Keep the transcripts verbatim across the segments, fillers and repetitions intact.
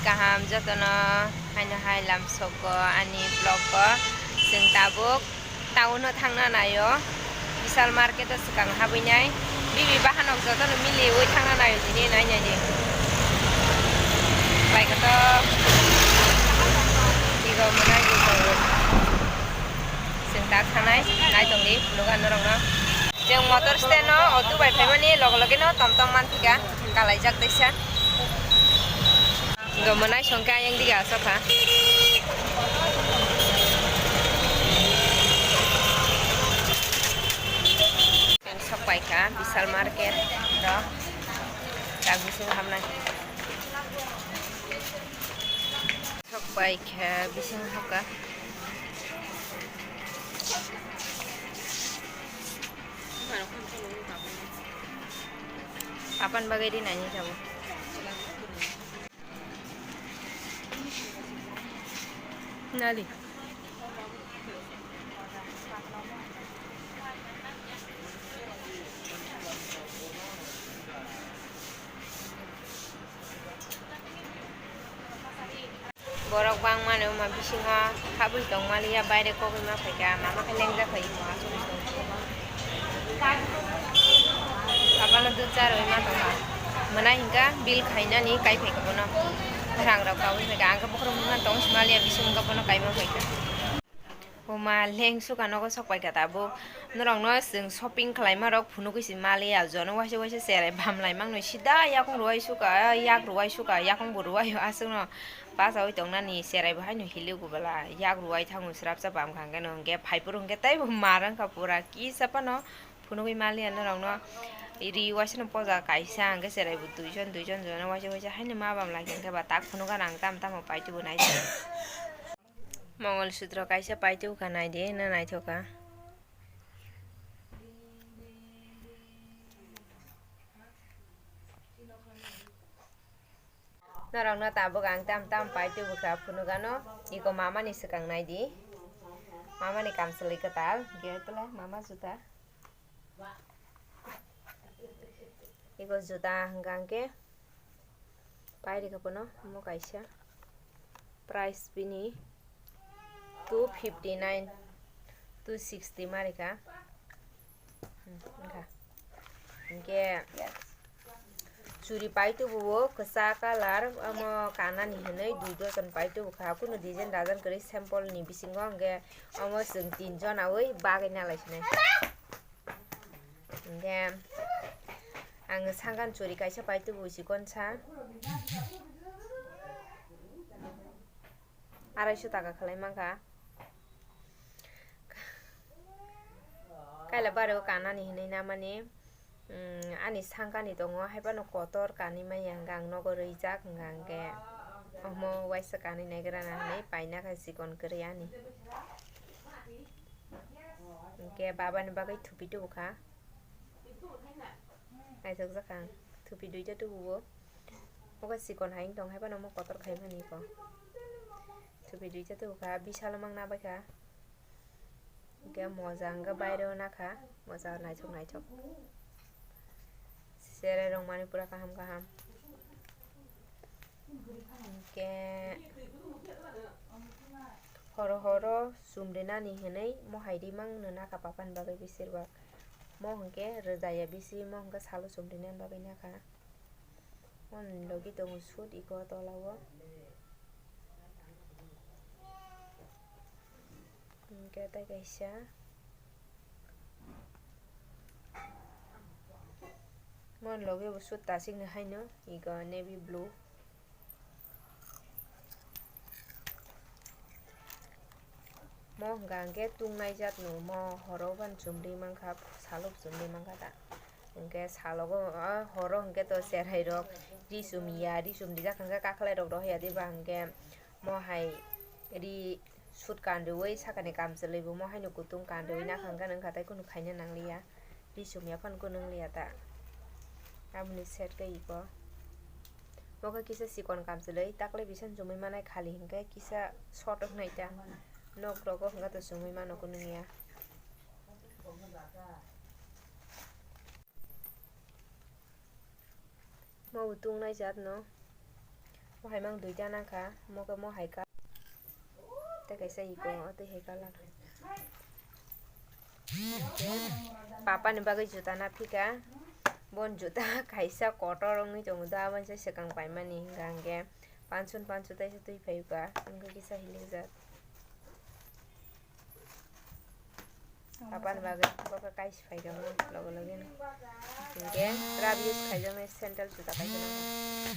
Kaham jotono haino hai lam sokgo ani vlog o. Chwng tabuk town o thangna naio. Vishal market o swkang habwi nai. Bibi bahanok jotono miliwi thangna naio tini nai nai di. Bai koto. Tigo mwnai di tongo. Chwng tak thangnai nai tongdi phunukha norokno. Chwng motor stand o auto bai phaimani loge loge no tom tom manthika kalaijak teisa. Go mwnai songkhe ayang diga asokha. Sok paikha Vishal market do. Tak bising hamnai. Sok paikha bising hapka. Apan bagwi rinani tabuk. Nali. Borok bangmani wngma bisingo habwi tongmaliya, baire kogwi ma phaikha, mama khe lengjak phai tongo aswk aswk. Abono dud charwi ma tongkha. Mwnai hinkha bill khainani kai phaikha bono. Rang rok kaui phaikha, ang khe bokhorok nukna tong si maliya, bising wngkha bono kaima phaikha. Buma leng suka nogo sok paikha tabuk. Norokno chwng shopping khlaima rok phunugwi si maliya, jono waisa waisa cherai bam lai mangno sida yakung rwai suka, yak rwai suka, yakung bo rwai aswkno. Bachaui tongnani cherai bo haino hiligo bwla, yak rwai thango srapsa bam kha hwnkhe no, hwnkhe phaiphuru hwnkhe teibo mar wngkha pura kisa phano phunugwi maliya norokno. Ri waisano poja kaisa hwnkhe cherai bo duijon duijon jono waisa waisa haino ma bam lai kha hwnkhe ba tak phunukha nang tamo tamo paitubo nai. Mongol sutro kaisa paitubo kha naidi, na naithok kha. Norokno tabuk ang tam tam pai tubukha phunukano, iko mamani swkang naidi, mamani kamchwlwi kwtal, ge pula mama juta, iko juta hwnkha hwnkhe pai rikha phano omo kaisa price bini two fifty nine, two sixty ma rikha. Hmm, wngkha. Hwnkhe churi pai tubuo kwchak colour, omo kanani hinwi dui dozen pai tubukha. Kunu design rajan kwrwi sample ni bisingo hwnkhe omo chwng tinjon aui bagwi nalaisinai. Hwnkhe ang sangkhan churi kaisa pai tubu chikonsa. Araisho taka khalai mankha. Kaila bare o kanani hinwi namani, mm, ani sangkani tongo, haiphano kotor kanwi manya hwnkha ang nogo rwijak hwnkha hwnkhe omo waisa kanwi naigra na hinwi paina kha chikon kwrwi ani. Hwnkhe babani bagwi thupi tubukha. Naithokjak ang. Thupi duita tubuo. Obo chikon hai wng tong hai phano omo kotor khai mani ko. Thupi duita tubukha, bisalo mang nabaikha. Hwnkhe moja hwnkhe baireo nakha. Moja naithok naithok. Cherai rok mani pura kaham kaham. Hwnkhe horo horo chumrinani hinwi mohai rimang no nakha papani bagwi bisir bak. Mo hwnkhe rwjaya bisi, mo hwnkhe salo chumrinani bagwi nakha. Moni logi tongo sut iko tola o. Hwnkhe tei kaisa. Moni logi bo sut tasik ni haino iko navy blue. Mo hwnkha hwnkhe tungnai jat no, mo horo phano chumri mankha, salo chumri mankha ta. Hwnkhe salogo, ah, horo hwnkhe to cherai rok ri chumya, ri chumrijak hwnkhe kakhlai rok rohya diba hwnkhe mo hai ri sut kanriwi sakani kamchwlwi bo mo haino kutung kanriwi nakha hwnkhe nungkha tei kunu khaina nangliya. Ri chumya phano kunu wngliya ta. Aboni set khe iko. Bo khe kisa chikon kamchwlwi, taklai bisan chumui manai khali hinkhe kisa short wngnai ta. Nok rogo hwnkhe to chumui mano kunu wngya. Mo bo tungnai jat no. Mo hai mang duita nangkha, mo khe mo hai ka. Tei kaisa iko, o twi hai colour. Hingke papa ni bagwi juta naphika. Bon juta kaisa kotor wngwi tongo da, aboni se swkang paimani hingka hingke panchun panchun taisa twi phaika, wngkha kisa hilikjak. Papa ni bagwi bokhe kaisa phaika mo loge loge no. Hingke rub use khaijaknai sandal juta kaisa nangkha.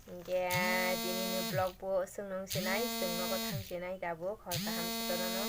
Hingke tini ni vlog bo chwng nung sinai, chwng nogo thang sinai tabuk hor kaham se tongno.